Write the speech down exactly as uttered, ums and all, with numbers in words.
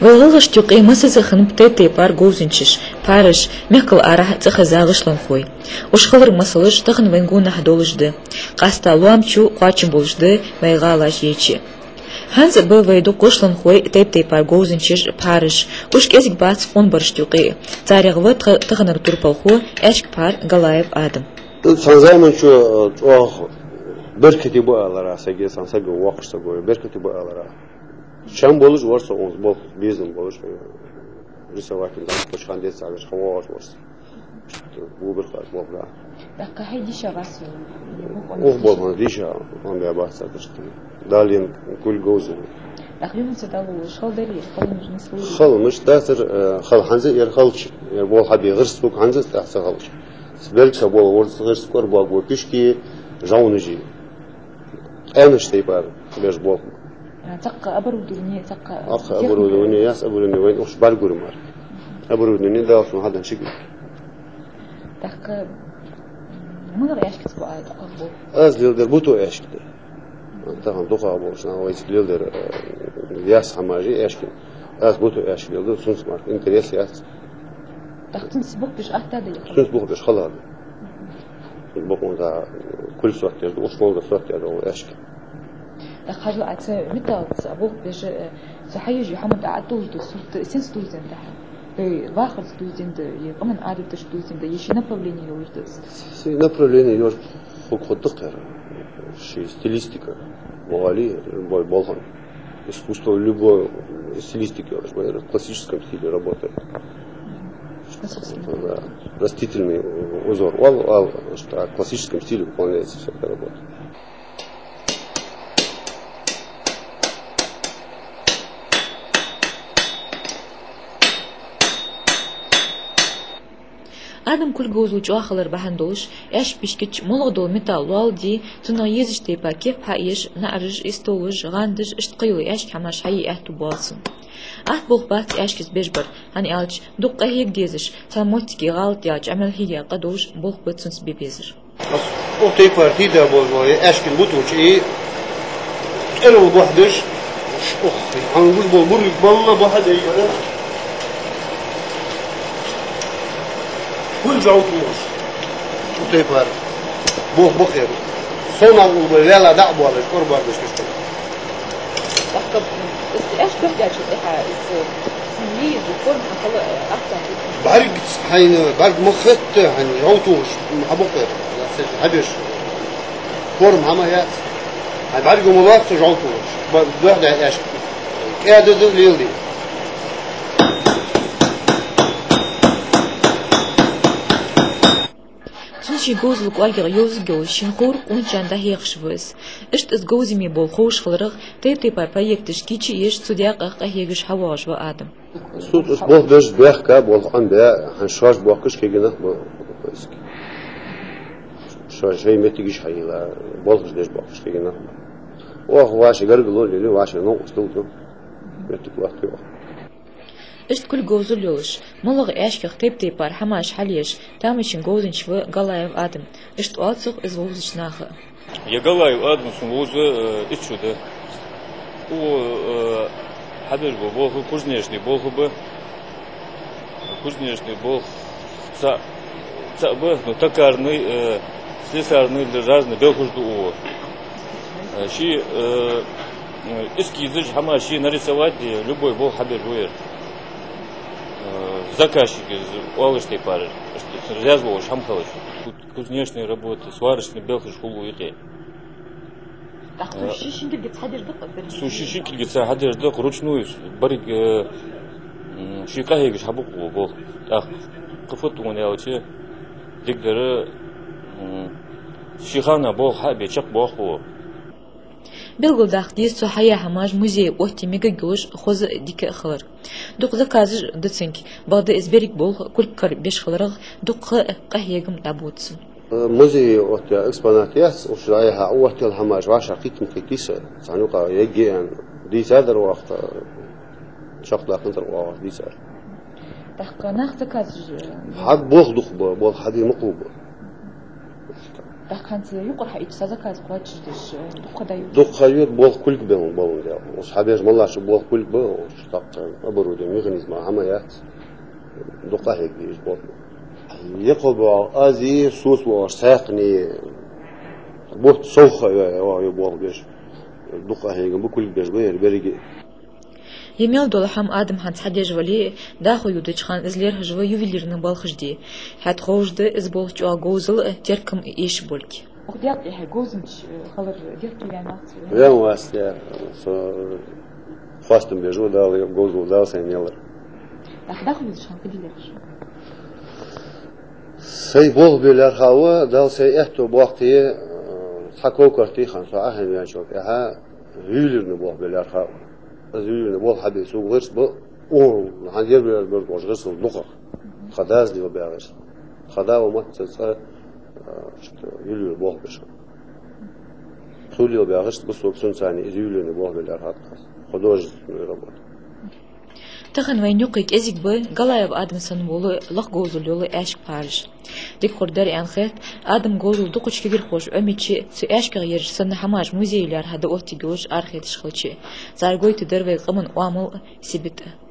Вай гӀалгӀашта юкъе массаза хиннаб тайп-тайпара говзанчаш, пхьараш, мехкал арахьа цӀихеза гӀишлонхой. Уж хилара масалаш тахан вайна гонахьа долаш да. Къаьстта лоам чу кхоачам болаш да вай гӀалаш ечи. ХӀанз а ба вай дукха гӀишлонхой, тайп-тайпара говзанчаш, пхьараш, уж кӀезига бац къонбарашта юкъе. Царех ва тха таханара турпалхо, аьшка пхьар Галаев Адам. Цхьан заман чу, э, чӀоагӀа беркате ба алар, сага, цхьан сага, воккхача сага беркате ба алар. Чам болаш вар со, онца болх безам болаш, э, рисовать, там, почхан децагаш хавоаш вар со. Бубир хаш болх, да. ТӀаккха хьай дийша вар со? Ух, болх дийша, он я бац, а то, что Далин кулг говза. ТӀаккха юханца далу, шал дари, шал муж нислу. Хала муж дацар, э, хала хӀанз а ер халч, ер болх хьабе гӀирс бук хӀанз а тӀехь ца халч. Сбелка бол ворс гӀирс кор бог бо пишки, жавнажи. Къаьнаш тайпара беш болх. А, цхьаккха оборудование, цхьаккха техника. Ах, оборудование, яс оборудование, вайн ухш баргур мар. Оборудование дал сун хьадан шиги. ТӀаккха, м, муна аьшкаца бу ай, тӀаккха бу? Аз лелдер буто аьшка да. Тахан духа болаш, на вайс лелдер, э, яс хӀамажи аьшка. Аз буто аьшка лелдер, сунс мар, интерес яц. ТӀаккха цунс бух беш атта да яха? Цунс бух беш хала да. Бокъонца куль сотта да, уж молда сотта да, ол аьшка. ТӀаккха хьажал, а цу металлаца болх беш, э, цу хьаеш хӀама тӀа а долаш да, сурт сенца дувзаденна да хьа? Э, вахарца дувзаденна да, е къаман Ӏадаташца дувзаденна да, е ший направление йолаш да? Ший направление йолаш хӀама хургда-кх ер. Ший стилистика, вали, бо-, болхан. Искусство любой стилистики, в классическом стиле работает. Классический. Да. Растительный узор. Вал, вал, что в классическом стиле выполняется вся эта работа. Адам кулг говзал чӀоагӀа хилар бахьан долаш, аьшка пишкача моллагӀа дола металл лоалде, цунах езача тайпара кеп хьаеш, наӀараш, истолаш, гӀандаш, иштта кхыйола аьшка хӀамаш хьае аьттув боал цун. Атта болх бац аьшкаца беш бар, хӀана аьлча дукха къахьега дезаш, цхьан моттиге гӀалат яьлча, Ӏамал хьега къа долаш болх ба цунца бе безар. Укх тайпара тийда болаш бола, е аьшкан бутулча, и цӀерал бохьадеш, ух, хьан гуш бола бурлиг балла бохьадеш, хӀанз жовт луш. Укх тайпара болх ба-кх ер. Со нагӀал ба вела дӀа а боалаш, кӀорбардаш кашта. ТӀаккха из аьшка бехкача тӀехьа, из, из форма хьахила ахтан. БӀаргца хьайна, бӀарг ма хетта, хьайна жовтуш хьабукъер, хьабеш. Форма хьа ма яц. Хьай бӀарг ма лоацца жовтуш. Ба-, дохьа даь аьшка. КӀаьда да лелде. Цун ший говзал кӀоаргагӀа йовзаргйолаш шийна ховр къончарна дӀахьехаш ва из. Иштта из говзаме бола ховш хиларах, тайп-тайпара проекташ кийча а еш, цу даькъах къахьегаш хьавоагӀаш ва Адам. Цу тӀа болх беш бехка, болх Ӏомабаь, хӀанз шоаш бохкаш кагий нах ба. Шоай, шоай моттигаш хьайийлла, болхаш деш бохкаш кагий нах ба. Оаха вӀаший гаргало лелаю, вӀаший новкъостал ду. Моттиг лоаттаю оаха. Иштта кулг говзал йолаш, моллагӀа аьшках тайп-тайпара хӀамаш хьалъеш, тамашийна говзанча ва Галаев Адам. Иштта оал цох из вовзача наха. Е Галаев Адам сона вовза, э, итт шу да. Укхо, э, хьабеш бола болх кузнечный болх ба. Кузнечный болх цаӀ, цаӀ ба, ну, токарный, э, слесарный, разный белхаш да укхо. Э, ший, э, эскизаш, хӀамаш ший нарисовать де, любой болх хьабеш ва ер. Э, заказчик из оалаш тайпара, что раьза волаш хӀама хилаш. Ку-, кузнечные работы, сварочные белхаш хул укхо юкъе. ТӀаккха цо ший шинкилгаца хьадеш да-кх? Цо ший шинкилгаца хьадеш да-кх, ручную, барриг, э, м, ший къахьегаш хьабукъ ва болх. ТӀаккха кхы фу да аьлча, дикадар, м, ший хана болх хьабе чакхбоаккх ва. Белгалдаккха деза цо хьаяь хӀамаш музее отте мегаргйолаш хоза а дика а хилар. Дукха заказаш да цунга, бакъда из берриг болх кулг кара беш хиларах, дукха къахьегам дӀабода цун. Музее оттаяь экспонат яц, уж дӀаяхьа оттаяьча хӀамаш вӀашагӀкхийтта ма кхийттий са, цхьан юкъа егге аьнна. Дийцадар оаха, чакхдаккханзар оаха дийцар. ТӀаккха нах заказаш? Хьа болх дукха ба, болх хьаде мукъа ба. ТӀаккха хӀанз юкъара хьаийцача, цхьа заказ кхоачашдеш, э, дукха ха дайий? Дукха ха ю, болх кулг бе-, боландаь. Укхаза хьабеш мел латташ болх кулг ба, уж тӀаккха оборудовани, механизм хӀама яц. Дукха хьега дезаш болх ба. Е кхо бо Ази, соца воагӀаш Саькхани, бутт совгӀа ха я, я, я болх беш. Дукха хьега ба, кулг беш ба ер беррига. Е мел дола хӀама адам хӀанз хьадеш вале а, дӀахо йодача хана из лерхӀаш ва ювелирни балхаш де. ХӀаьта ховш да, из болх чӀоагӀа говзал а, теркам а эшаш болга. Укх дегӀа тӀехьа говзанча, э, хилар дегӀ тӀа ваьнна вац? Ваьнна вац, я, со хоастам беш ва Дала, говзал Дала сайна елар. ТӀаккха дӀахо йодача хана фу де лаьрхӀа ва шоана? Сай болх бе лаьрхӀа ва, Дала сай аьттув боаккхе, э, цхьа ков-карт хинна со Ӏохайна ваьнначул тӀехьагӀа, ювелирни болх бе лаьрхӀа ва. Из ювелирни болх хьабе сога гӀирс ба, о, хӀанз ер бер, бер долаш гӀирсал дукхагӀа. Тха дас лелабаь гӀирс. Тха да ва мотт цӀа, цӀа, а, иштта ювелирни болх беш. Цо лелабаь гӀирс ба сога, цунца из ювелирни болх бе лаьрхӀа тха. Художественная работа. Тахан вайна юкъе кӀезига ба Галаев Адам санна вола лакха говзал йола аьшка пхьараш. Дика хургдар аьнна хет, Адама говзал дукхача кагирхоша Ӏомайича, цу аьшках ераш санна хӀамаш музее лаьрхӀа дӀаоттаргйолаш арахеташ хилча. Цар гойтаргдар вай къаман оамал а, сибат а.